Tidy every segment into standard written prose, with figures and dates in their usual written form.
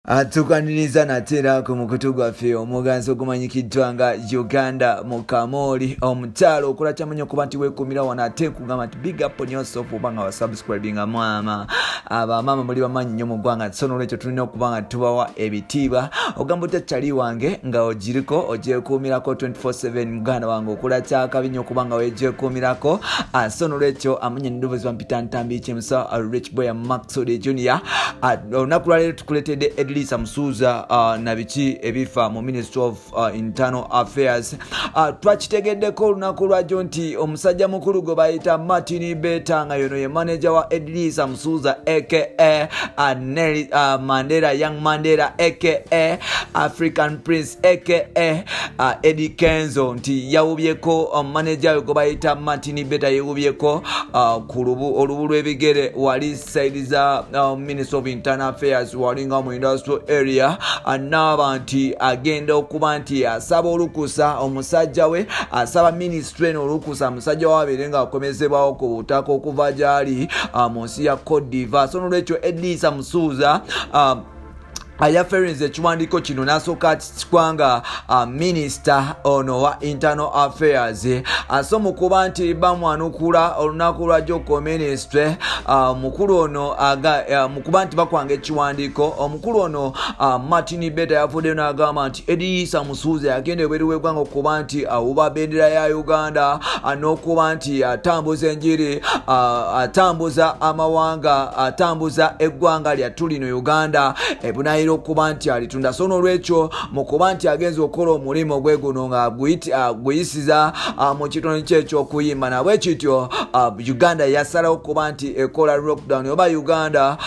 Tukwaniriza nate era ku mukutu gwaffe omuganzi ogumanyikiddwa nga Uganda mu kamooli. Omukyalo okola kyamanyi okuba nti weekuumira wano, ate nkugamba nti big up on yourself oba nga wasubscribinga. Mwama abamaama muli bamanyi nnyo mu ggwanga, so nolwekyo tulina okuba nga tubawa ebitiibwa. Ogamba otya kyali wange nga ogiriko ogyekuumirako 24/7? Muganda wange, okola kyakabi nnyo okuba nga wegyekuumirako. So nolwekyo amanya neddoboozi bampita Ntambi Kyemusa, Rich Boy Maxod Junior. Olunaku lwaleero tukuleetedde Edrisa Musuuza na biki ebifa mu Ministry of Internal Affairs. Twakitegeddeko olunaku lwajjo nti omusajja mukulu gwe bayita Martin Beta, nga yono ye manager wa Edrisa Musuuza aka Nelly, Mandela, Young Mandela aka African Prince aka Eddie Kenzo, nti yawubyeko manager we gwe bayita Martin Beta, yewubyeko ku olubu lw'ebigere wali side za Minister of Internal Affairs, walinga mu industrial area. Anaaba nti agenda okuba nti asaba olukusa omusajja we, asaba ministry eno olukusa musajja we abeere nga akomezebwawo ku butaka okuva gyali mu nsi ya Cote d'Ivoire. So nolwekyo Edrisa Musuuza ayaferinze ekiwandiiko kino n'asooka kikwanga minisita ono wa Internal Affairs. So mu kuba nti bamwanukula olunaku lwajjo ku ministry, mukulu ono mu kuba nti bakwanga ekiwandiiko, omukulu ono Martin Beta yavuddeyo n'agamba nti Edrisa Musuuza yagenda ebweru w'eggwanga okuba nti awuba bendera ya Uganda n'okuba nti atambuza enjiri, atambuza amawanga, atambuza eggwanga lyattu lino Uganda ebunayira okuba nti alitunda. So n'olwekyo mu kuba nti agenza okukola omulimu gwe guno nga aguyisiza mu kitone kye ekyokuyimba, nabwe kityo Uganda yasalawo okuba nti ekola lockdown, oba Uganda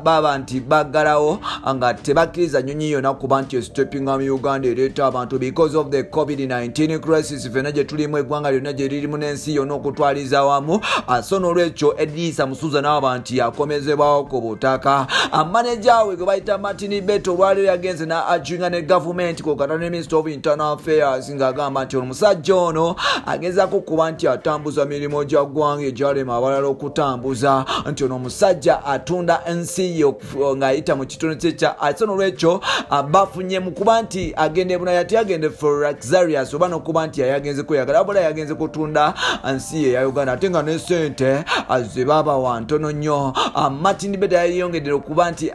baba nti baggalawo nga tebakkiriza nyonyi yonna kuba nti estepinga mu Uganda ereeta abantu because of the COVID-19 crisis fena gye tulimu, eggwanga lyonna gye lirimu n'ensi yonna okutwaliza wamu. So n'olwekyo Edrisa Musuuza n'aba nti akomezebwawo ku butaka. Maneja we gwe bayita Martin Beto olwaleero yagenze na ajinga ne gavumenti kwokata ne Minister of Internal Affairs, ng'agamba nti omusajja ono agezaako kuba nti atambuza mirimu gya ggwanga egyalema abalala okutambuza, nti ono omusajja atunda ensi ye ng'ayita mu kitundu kye kya. So nolwekyo bafunye mu kuba nti agenda ebunaya, tiyagende for luxurious oba nokuba nti yayagenze kweyagala, wabula yagenze kutunda nsi ye ya Uganda, ate nga ne sente ze babawa ntono nnyo. Martin Beta yayongedde okuba nti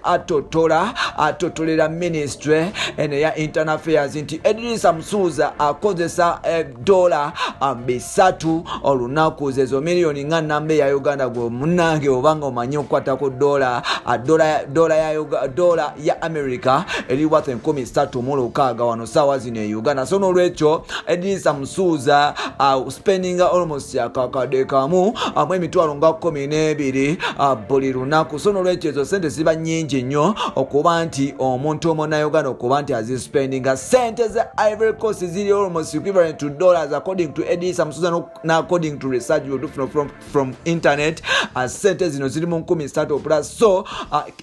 atotolera ministry eno eya Internal Affairs nti Edrisa Musuuza akozesa dola 300 olunaku, zezo miliyoni nga namba eya Uganda. Gwe munange obanga omanyi okukwata ku dola, dola ya America eri worth 3600 wano saawa zino e Uganda. So nolwekyo Edrisa Musuuza spendinga almost akakadde kamu amu emitwalo nga 12 buli lunaku. So nolwekyo ezo sente ziba nyingi nnyo okuba nti omuntu omunauganda okuba nti azispendinga. Sente za Ivory Coast ziri almost equivalent to dollars according to Edrisa Musuuza na according to research we from internet. Sente zino ziri mu 3000 plus. So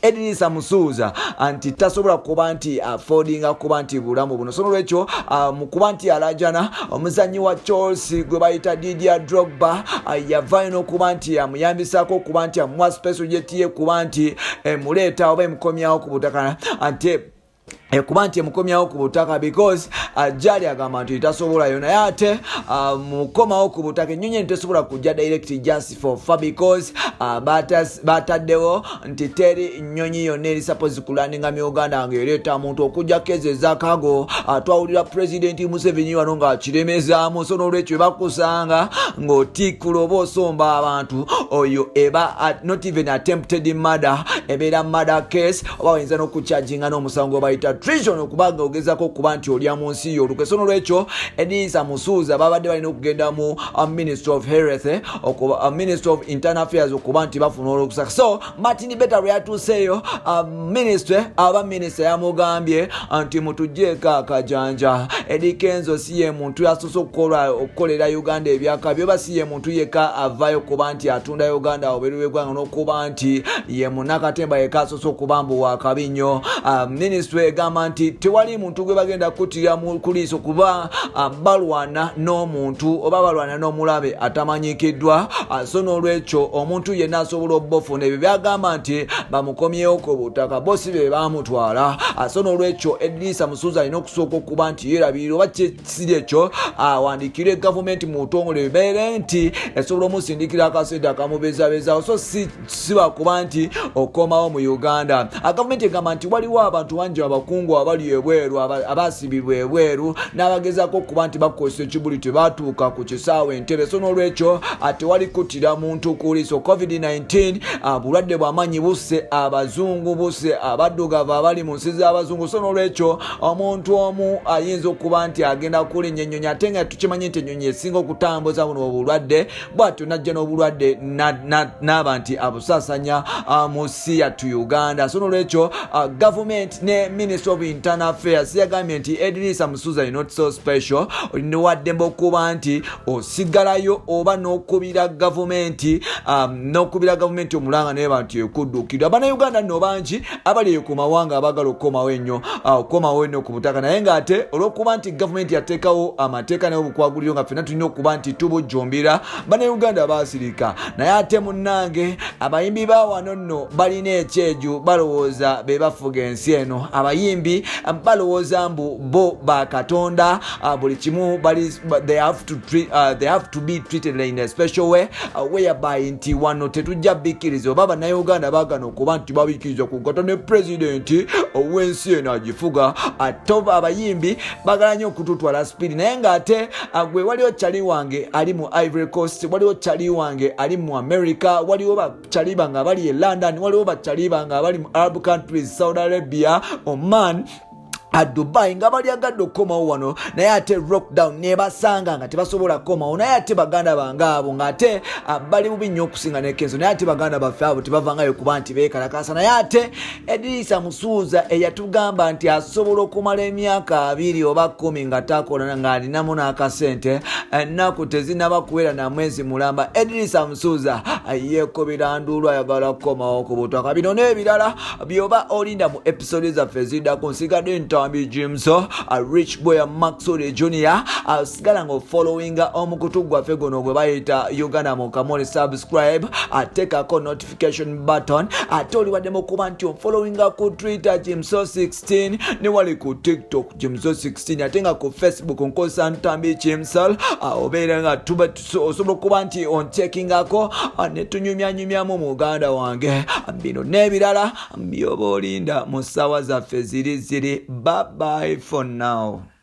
Edrisa Musuuza nti tasobola kuba nti affordinga kuba nti bulamu buno. So nolwekyo mu kuba nti alajana, omuzanyi wa Chelsea gwe bayita Didier Drogba yavaayo n'okuba nti amuyambisako okuba nti amuwa special jet ye kuba nti emuleeta oba emukomyawo ku butaka, nti ekuba nti emukomyawo ku butaka because jali agamba nti tasobolayo. Naye ate mukomawo ku butaka, ennyonyi eno tesobola kujja direct just for fun because bataddewo nti teri nnyonyi yonna eri suppose kulandinga mu Uganda ng'ereeta muntu okujjako ezo ezakago. Twawulira Pulezidenti Museveni wano ng'akiremezaamu. So n'olwekyo bakusanga ng'otikkula oba osomba abantu, oyo eba not even attempted murder, ebeera murder case, oba oyinza n'okukyajinga n'omusango gwe bayita treason okubanga ogezako okuba nti olya mu nsi yo olukwe. So nolwekyo Edrisa Musuuza babadde balina okugenda mu Ministry of Health, Ministry of Internal Affairs, okuba nti bafuna olukusa. So Martin Beta lwe yatuuseeyo, ministry aba minisita yamugambye nti mutugjeeko akajanja, Eddy Kenzo si ye muntu yasoose okukolera Uganda ebyakabi, oba si ye muntu yekka avaayo kuba nti atunda Uganda obweru w'eggwanga, n'okuba nti ye munnakatemba yekka asoose okuba mbu wakabi nnyo. Ministry egamba egamba nti tewali muntu gwe bagenda kutira ku liiso kuba balwana n'omuntu oba balwana n'omulabe atamanyikiddwa. So n'olwekyo omuntu yenna asobola obofuna ebyo byagamba nti bamukomyewo ku butaka, bo si be bamutwala. So n'olwekyo Edirisa Musuuza alina okusooka okuba nti yerabirira oba siri ekyo, awandikire gavumenti mu butongole ebeere nti esobola omusindikira akasente akamubezabezawo, so si bakuba nti okomawo mu Uganda. Gavumenti egamba nti waliwo abantu bangi abakungu abali ebweru, abasibibwa ebweru n'abagezaako okuba nti bakozesa ekibuli, tebatuuka ku kisaawe Entebe. So n'olwekyo tewali kuttira muntu ku liiso. COVID-19 bulwadde bw'amaanyi, busse abazungu, busse abaddugavu abali mu nsi z'abazungu. So n'olwekyo omuntu omu ayinza okuba nti agenda kulinnya ennyonyi, ate nga tukimanyi nti ennyonyi esinga okutambuza buno obulwadde, bwatyo najja n'obulwadde n'aba nti abusaasanya mu nsi yattu Uganda. So nolwekyo gavumenti ne Ministry of Internal Affairs yagambye nti Edirisa Musuuza is not so special, waddembe okuba nti osigalayo oba n'okubira gavumenti n'okubira gavumenti omulanga naye nti ekuddukirwa. Bannayuganda nno bangi abali ku mawanga abagala okukomawo ennyo, okukomawo ennyo ku butaka, naye ng'ate olw'okuba nti gavumenti yateekawo amateeka naye obukwaguliro nga ffenna tulina okuba nti tubujjumbira, Bannayuganda baasirika. Naye ate munnange, abayimbi ba wano nno balina ekyeju, balowooza be bafuga ensi eno. Abayimbi balowooza mbu bo bakatonda, buli kimu they have to be treated in a special way, whereby nti wano tetujja bikkiriza oba Bannayuganda baagana okuba nti babikkiriza kugata ne pulezidenti ow'ensi eno agifuga. Ate abayimbi bagala nnyo okututwala speed, naye ng'ate gwe waliwo kyali wange ali mu Ivory Coast, waliwo kyali wange ali mu America, waliwo bakyali bange abali e London, waliwo bakyali bange abali mu Arab countries, Saudi Arabia, Oman, a Dubai, nga balyagadde okukomawo wano, naye ate lockdown nebasanga nga tebasobola kukomawo. Naye ate baganda bange abo ng'ate bali bubi nnyo okusinga nekenzo, naye ate baganda baffe abo tebavangayo kuba nti beekalakasa. Naye ate Edirisa Musuuza eyatugamba nti asobola okumala emyaka 20 oba 10 nga takola, ng'alinamu n'akasente, ennaku tezinaba kuwera na mwezi mulamba, Edirisa Musuuza yeekubira nduulu, ayagala kukomawo ku butaka. Bino n'ebirala byoba olinda mu episode zaffe eziddako. Nsigadde Ntambi James, Rich Boy Maxwell Junior. Sigala nga ofollowinga omukutu gwaffe guno gwe bayita Uganda mu Kamoli. Subscribe, ateekako notification button, ate oli waddemu okuba nti ofollowinga ku Twitter Jimso 16, ne wali ku TikTok Jimso 16, ate nga ku Facebook nkozesa Ntambi Chimsal. Obeera nga tuba osobola okuba nti oncheckingako ne tunyumyanyumyamu muganda wange. Bino n'ebirala byoba olinda mu ssaawa zaffe ziri ziri. Bye bye for now.